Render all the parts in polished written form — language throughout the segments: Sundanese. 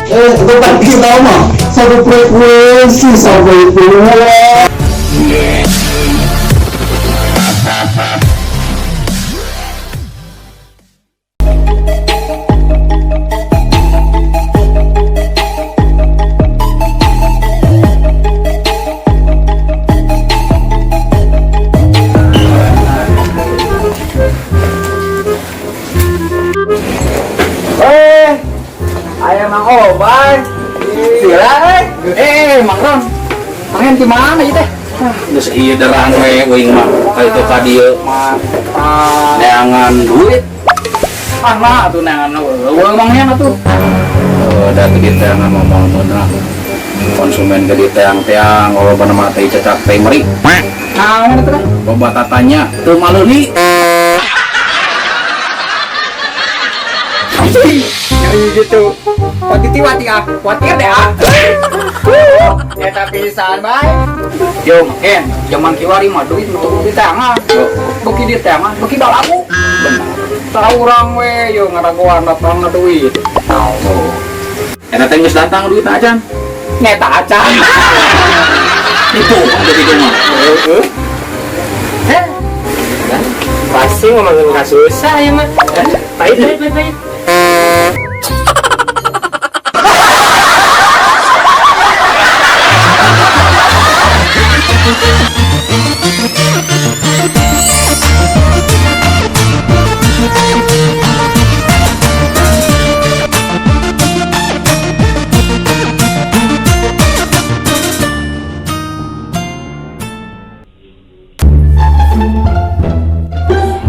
Itu kan kita mah satu frekuensi sampai tua. Eh, aya Mang Obay. Sila eh. Eh, Mang Ron. Mang di mana ieu teh? Geus ieu derang we uing mah ka itu ka dieu Mantap. Neangan duit. Mana atuh neangan eueuh Mang Hen atuh. Eh, da teu diteangan mah moal meunang. Konsumen ge diteang-teang loba mah teh cecak teh meri. Naon atuh teh? Loba tatanya teu maleuli. Ngeri gitu. Watiti wati ah, khawatir deh ah. Eta pisan bae. Yo, Mang Hen, zaman kiwari mah duit nu di tangan. Beuki di tangan, beuki balagu. Benar. Tahu urang we yo ngaragoan datang duit. Oh. Eta teh geus datang duit acan. Nyeta acan. Itu jadi itu mah. Heeh. Heh. Pasti ngomongin nggak susah ya mah. Pahit, pahit, pahit, pahit.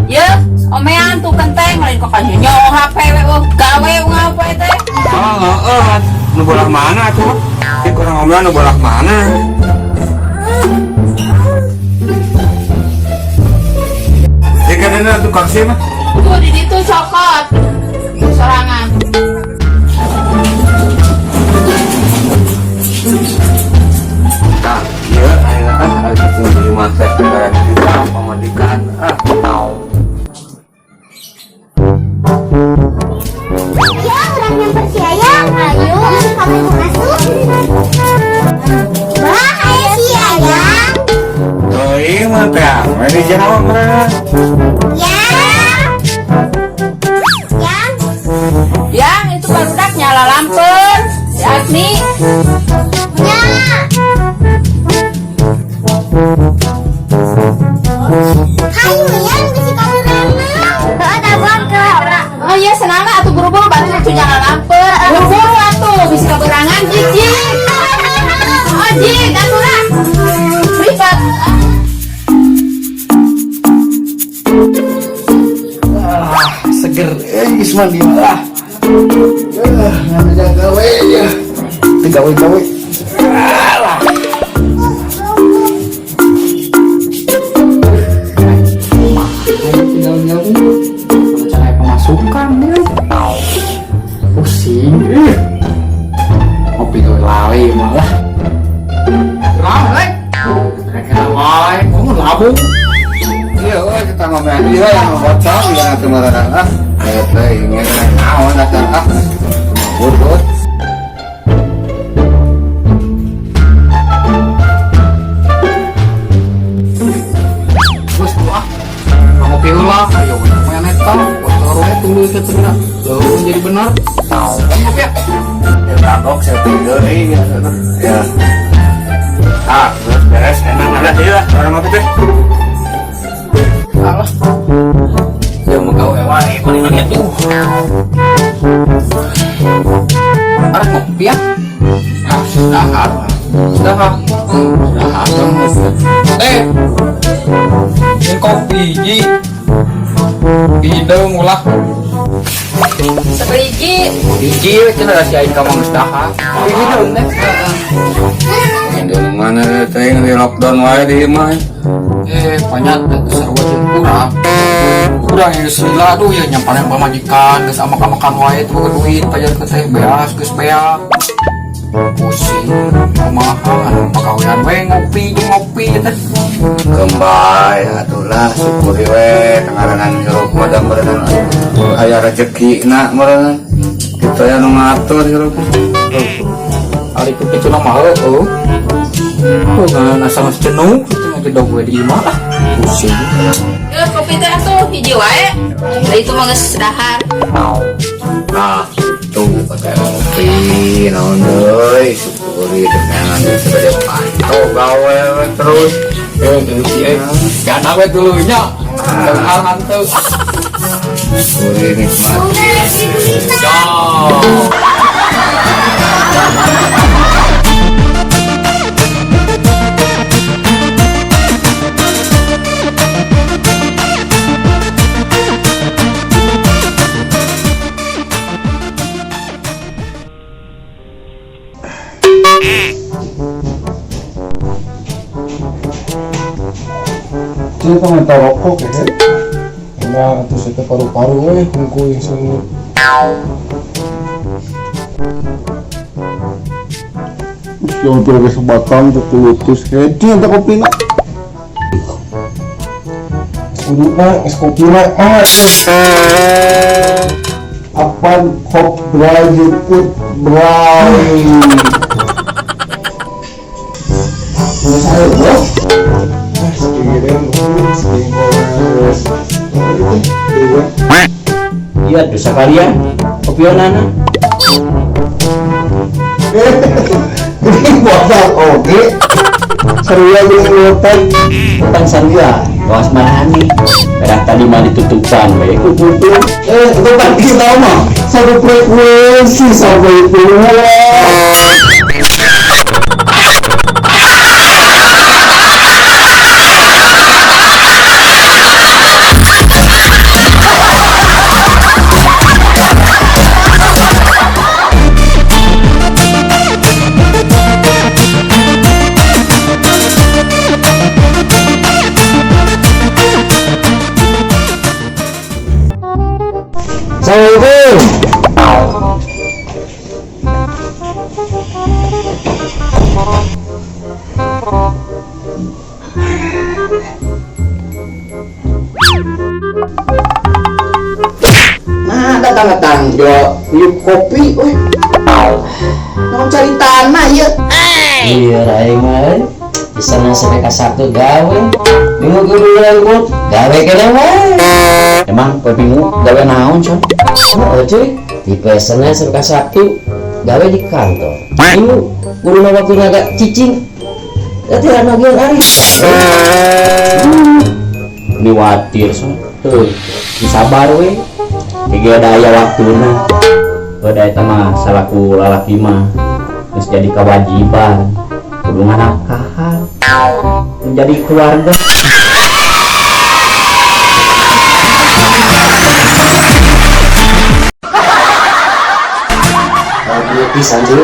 Ya, omean tuh kenteng lain kok kanyonyo HP we oh gawe ngapa teh? Oh, heeh. Nu bolak mana tuh? Ini kurang ngobrol nu bolak mana? Ya kan ini tukang sih mah. Tuh di ditu cokot. Sorangan. Nah, iya, ayo ah, ayo beli mah teh barang kita pamadikan ah. Ya, orang yang percaya, ayo kami mau masuk. Bah, ayo si ayang. Oh, iya mah teh, ini jawab mah. Ya. Yang. Yang itu barudak nyala lampen. Si Asmi. Ya. Hayu yang bisi kamu renang. Oh iya senang atuh buru-buru bantu itu nyala lampen. Buru-buru atuh bisa keberangan jijik. Oh jik atuh lah. Ribet. Ah, seger. Eh, geus mandi mah. Eh, nggak gawe ya. Teu gawe-gawe. Alah. Tinggal tinggal cara pemasukan ya. Pusing. Ih. Ngopi gawe lale malah. Lale. Kira-kira wae, kamu labung. Iya, oh, kita ngomongin iya yang bocor ya nanti marah ah. Eh, teh ingin naon dasar ah. Burut. Terus tuh ah. Ngopi heula, ayo main eta, bocor we tunggu ke tengah. Leuh jadi benar. Ngopi ya. Ya kagok saya tidur iya. Ya. Ah, terus beres enak ada iya orang ngopi teh. Alah. Ya mau gawe wae paling lagi tuh. Arek ngopi ya. Ah, dahar. Dahar. Dahar dong. Eh. Ini kopi hiji. Hidung ulah. Seberiji. Hiji we cenah si aing ka mah geus dahar. Hiji dong teh. Di mana teh di lockdown wae di imah. Eh, banyak sarua jeung kurang. Kurang yang geus lila aduh ya nyamparan pamajikan geus amak-amakan wae teu boga duit pajar ke teh beas geus beak. Pusing, kumaha anu pagawean we ngopi jeung ngopi teh. Kembali atulah syukuri we tengaranan hirup mah da meureunnan aya rezeki na meureunnan. Kita yang ngatur hirup. Ari ku kitu mah heueuh. Oh, ngan asa geus jenuh kitu ngagedog we di imah ah. Pusing. Ya, kopi teh atuh hiji wae. Da itu mah geus dahar. Nah, tuh kata ngopi, naon deui, syukuri dengan sebagai pantau gawe we terus. Eh, terus sih eh. Gana we dulu nya. Benghar hanteu. Syukuri nikmat. Ya. Dia tuh minta rokok ya. Nah, terus itu paru-paru hungku yang sini. Yang udah sebatang terus kayak dia kopi nak. Kudu mah es kopi mah ah. Apaan kop bray jemput bray. Saya bro. Iya, dosa kalian. Kopionana. Ini puasa oke. Seru lagi ngelotok. Bukan sarua, bawas marani. Berak tadi mah ditutupan we ku putu. Itu kan kita mah satu frekuensi sampai itu. Assalamualaikum. Nah, datang-datang jo yuk kopi, weh. Naon cari tanah ya? Iya, aing mah. Di sana sampai ka Sabtu gawe. Minggu kedua libur, gawe kene wae. Emang poe minggu gawe naon, Con? Oh, cuy. Tipe Senin sampai ka Sabtu gawe di kantor. Minggu guru waktu agak cicing. Berarti rano ge ari. Ini watir, Son. Tuh, sabar we. Tiga daya waktuna. Pada eta mah salaku lalaki mah geus jadi kewajiban kudu nganakahan menjadi keluarga. Pisan sih.